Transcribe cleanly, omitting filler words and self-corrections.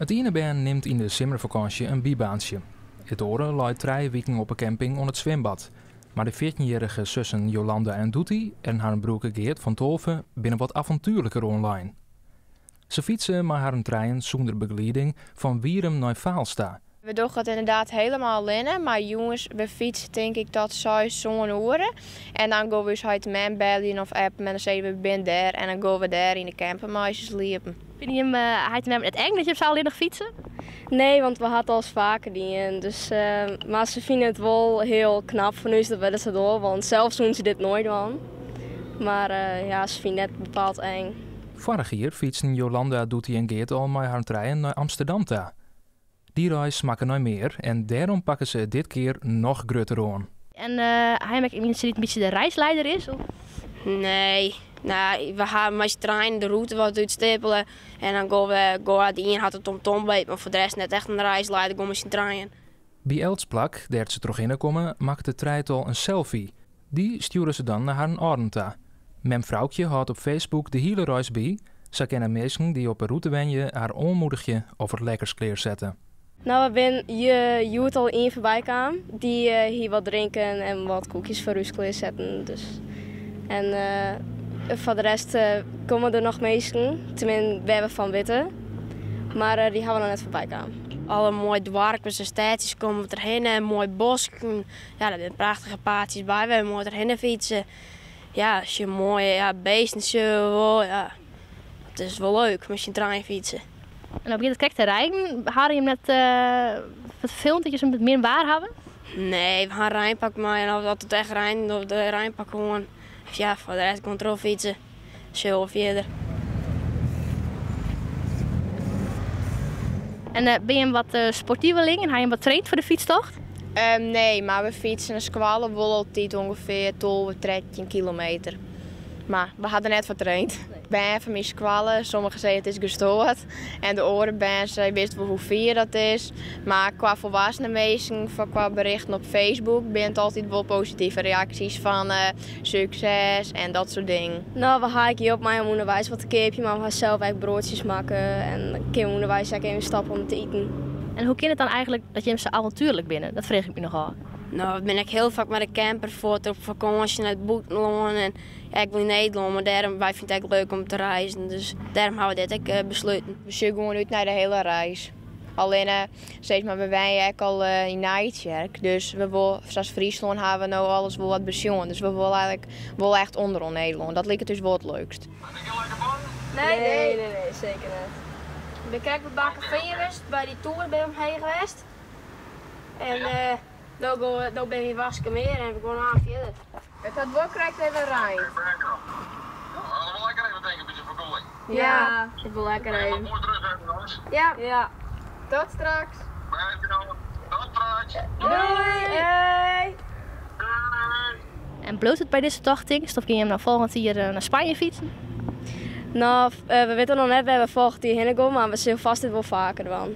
It iene bern nimt yn de simmerfakânsje in bybaantsje. It oare leit 3 wiken op 'e camping oan it swimbad. Mar de 14-jierrige sussen Jolanda en Doetie en harren broerke Geert fan 12 binne wat avontuerliker oanlein. Se fytse mei harren trijen sûnder begelieding fan Wierum nei Vaals ta. We dogge it ynderdaad hielendal allinne, mar jûns, we fytse tink ik tot 6, 7 oere. En dan gean we ús heit en mem beljen of appen en dan sizze we, we binne dêr. En dan gean we dêr yn de camper mei se sliepen. Fine jim heit en mem it eng dat jim sa allinnich fytse? Nee, want we ha it al faker dien. Dus, mar se fine it wol hiel knap fan ús dat we dit sa dogge, want sels soene se dit noait dwaan. Mar ja, se fine it net bepaald eng. Foarich jier fytsten Jolanda, Doetie en Geert al mei harren trijen nei Amsterdam ta. Dy reis smakke nei mear en dêrom pakke se it dit kear noch grutter oan. En ha jim ek iemand dy't in bytsje de reisleider is? Of? Nee, nou, we ha mei syn trijen de rûte wat útstippele en dan gean we, gean, de ien hat de TomTom by, mar foar de rest net echt in reisleider, gean mei syn trijen. By elts plak dêr't se trochhinne komme, makket it trijetal in selfie. Dy stjoere se dan nei harren âlden ta. Mem Froukje hâldt op Facebook de hiele reis by, sa kinne minsken dy't op 'e rûte wenje har oanmoedigje of wat lekkers klearsette. Nou, we binne hjoed al ien foarby kaam. Dy hie wat drinken en wat koekjes foar ús klearsetten. Dus. En foar de rest komme der noch minsken, teminsten wêr't we fan witte. Mar dy hawwe we noch net foarby kaam. Alle moaie doarpkes en stêdsjes komme we derhinne, moaie bosken. Ja, der binne prachtige paadsjes by, wêr we moai derhinne fytse. Ja, sjoch moaie, ja, beesten sjogge we wol. Ja, it is wol leuk mei syn trijen fytse. En dan begjint it krekt te reinen. Hawwe jim net ferfelend dat je soms min waar hawwe? Nee, we ha in reinpak mei en as it echt reint, dan de reinpak oan. Ja, foar de rest gewoan trochfytse. Sjogge we fierder. En binne jim wat sportiveling en ha jim wat traind foar de fytstocht? Nee, mar we fytse nei skoalle wol altyd ûngefear 12, 13 kilometer. Mar we ha der net foar traind. Bern fan myn skoalle, sommigen sizze it is gestoard. En de oare bern sizze witst wol hoe fier dat is. Mar kwa folwoeksene minsken, kwa berichten op Facebook, binne it altyd wol positive reaksjes fan sukses en dat soart dingen. Nou, we ha ek jild mei om ûnderweis wat te keapjen, mar we ha sels ek broadsjes makke en dan kinne we ûnderweis ek even stoppe om te iten. En hoe kin it dan eigentlik dat jim sa avontuerlik binne? Dat freegje ik my noch ôf. Nou, we binne ek hiel faak mei de camper fuort op fakânsje nei it bûtenlân en ek wol yn Nederlân, mar dêrom, wy fine it ek leuk om te reizen, dus dêrom ha we dit ek besluten. We sjogge gewoan út nei de hiele reis. Allinne, sis mar, we wenje ek al yn Nijtsjerk, dus we wol, sa as Fryslân ha we no alles wol wat besjoen, dus we wolle eigentlik wol echt ûnderoan Nederlân. Dat liket ús wol it leukst. Nee, nee, nee, seker net. Ik bin krekt by Bakkefean west, by dy toer bin ik omheech west. En no binne we yn Waskemeer en we gean aanst fierder. It hat wol krekt even reind. Wol lekker even tinke, in bytsje ferkoeling. Ja, it wol lekker even. Ja. Ja. Tot straks. Tot straks. Doei. Hei. En bliuwt it by dizze tocht, tinkst? Of gean jim no folgjend jier nei Spanje fytsen? Nou, we witte noch net wêr't we folgjend jier hinne gean, mar we sille fêst dit wol faker dwaan.